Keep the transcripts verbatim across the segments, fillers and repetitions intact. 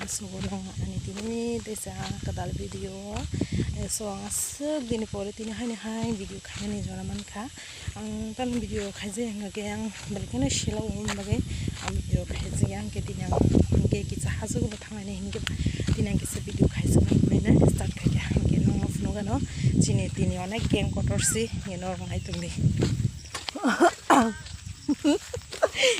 Sugo nang ani tini teisa kwtal video. Eh, so ang aswk dini pore tini haini hai video khainani jora mankha. Ang tamo video khaijak hwnkha khe ang belai kheno sela wngmani bagwi ang video khaijak ya, hwnkhe tini ang hwnkhe kisa hajugo bo thanglainai hwnkhe tini ang kisa video khaijak hwnkhe start khaikha. Hwnkhe nokno phunukgano chini tini onek gang kotor si, hwnkhe norok nai tongdi.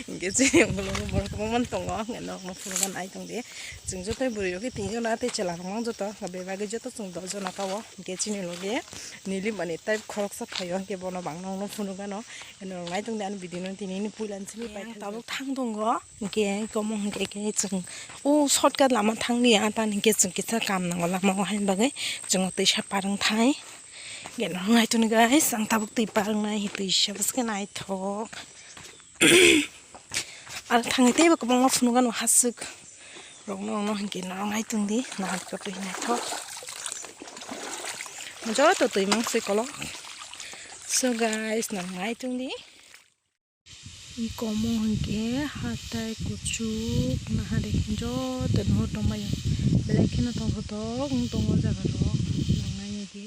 Hwnkhe chini ukulukgo borok kwbangma tongo, hwnkhe norokno phunukgano nai tongdi. Chwng joto bwrwi rok khe tin jona tei chwla rok mang joto, bebagwi joto chwng dos jona ka o. Hwnkhe chini loge Nilimani type khoroksa phaio, hwnkhe bono bang nokno phunukgano. Norok nai tongdi ani video no tini ni puila ni simi pai tabuk thang tongo. Hwnkhe komo hwnkhe khe chwng o shortcut lama thanglia, tani hwnkhe chwng kisa kam nango lama o haini bagwi chwng o twisa parwng thai. Hwnkhe norok nai tongdi guys, ang tabuk twi parwng nai, twisa bwskhe naithok. Aro thangwi teibo kwbangma phunukgano haswk rokno, ono hwnkhe norok nai tongdi, nahar khe twi naithok. Joto twi mangswi kolok. So guys, norok nai tongdi. I komo hwnkhe hatai kuchuk nahari joto nuhur tongmani belai kheno tongthotok wng tongo o jaga rok, norok nai naidi.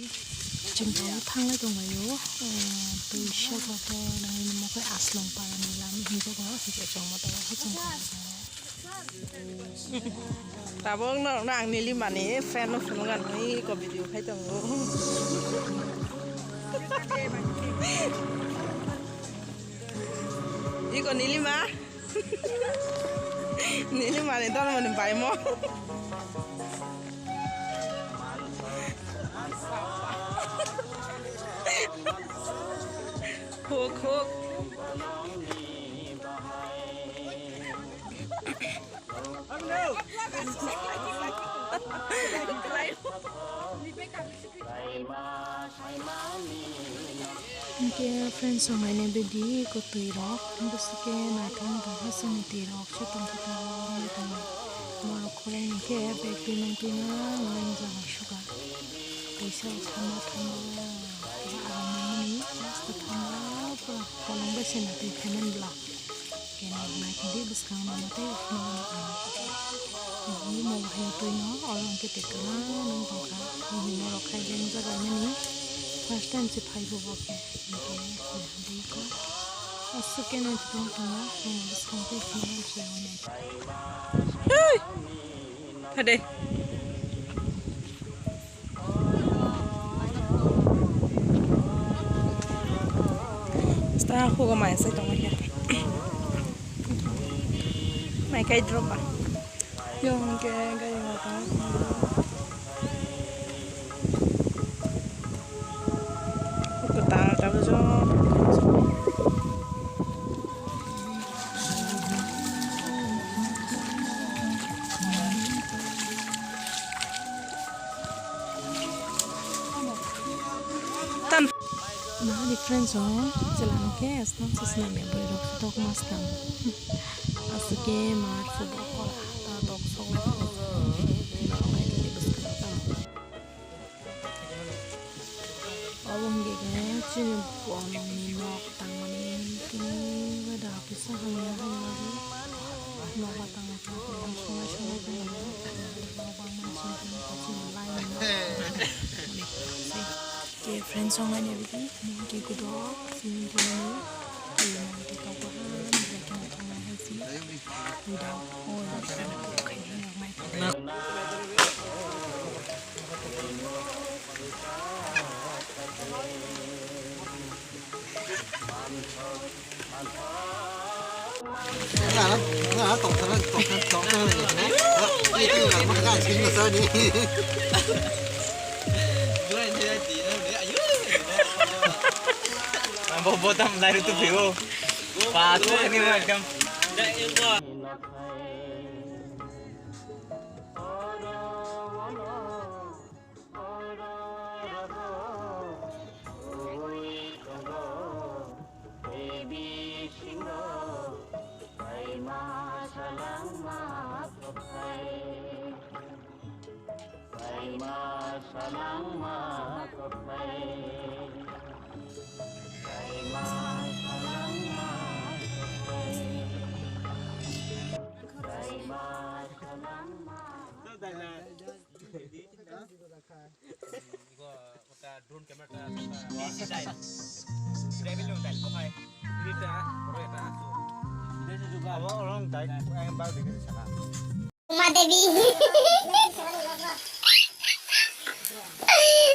Chwng tabuk thanglai tonglaio, eh, twisa kotor nangni mokhe Aslong parani lama hinjago, hwnkhe chwng moto hai chwng tonglaio. Tabuk norokno ang Nilimani friend no phunukgano iko video khai tongo. Iko Nilima. Nilimani dormoni baimo. Huk, huk. Hwnkhe friends rok naina bidi kwtwi rok bwswk khe naithok naithok hasini twi rok se tongkha tabuk naithok borok khoroknwi khe bag twi mantwino nang jagao suka. Kaisa thama thama arang mani masta thama pura kolom bai se naitwi phaimani bwla. Keno naikhe di bwskango namatwi phunukgano ang. Nini mobile hai twino oro hwnkhe tei kwbangma nang tongkha. Nini norok khai jeng jaga nini first time se phaibo bo khe. Hwnkhe naikhe di kha. Aswk khe naitwi tong tongo, nini bwskang tei phunukgano se hwnwi. Hey! Hade. Sta hugo mai sai tong ya. Mai kai drop ba. Yo hwnkhe gari mota. Kwtal tabuk jok. Tan. Mahani friends o chwla hwnkhe aswk se swnam ya bwrwi rok tok mas tang. Aswk khe mat football kora ta tok sok lai. Obo hwnkhe khe chini bonongni nok tangmani kini bai da kisa hamya hamya nok ba tangma khe sonai sonai tongmani nok bangmani simi khe chini line nok tangmani se khe friends rok naina bidi hwnkhe kudo simi khe nini twi mani khe tok bahan belai kheno tongnai hai se without all the khaina rok nai. Ang bobo tam lari tu biyo. Pato ini macam. Drone camera ta, ta. Desi style. Devil style, okay. Ini ta, bro, ta. Desi juga. Abo orang tai, yang baru dikit sana. Uma Devi.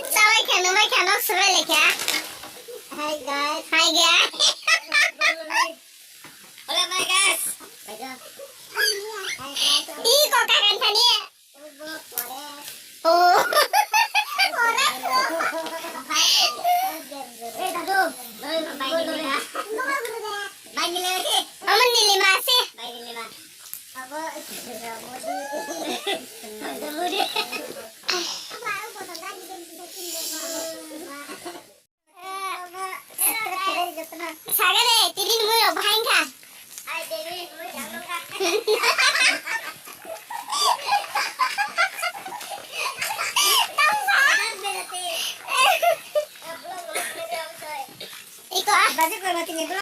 Sabai kheno, bai kheno, sabai lekha. Hi guys. Hi guys. Hello my guys. Hi guys. Ih, kok kakan tadi? Oh. Aman nili masi. Sagale, tini mui rok bahai wngkha. Iko.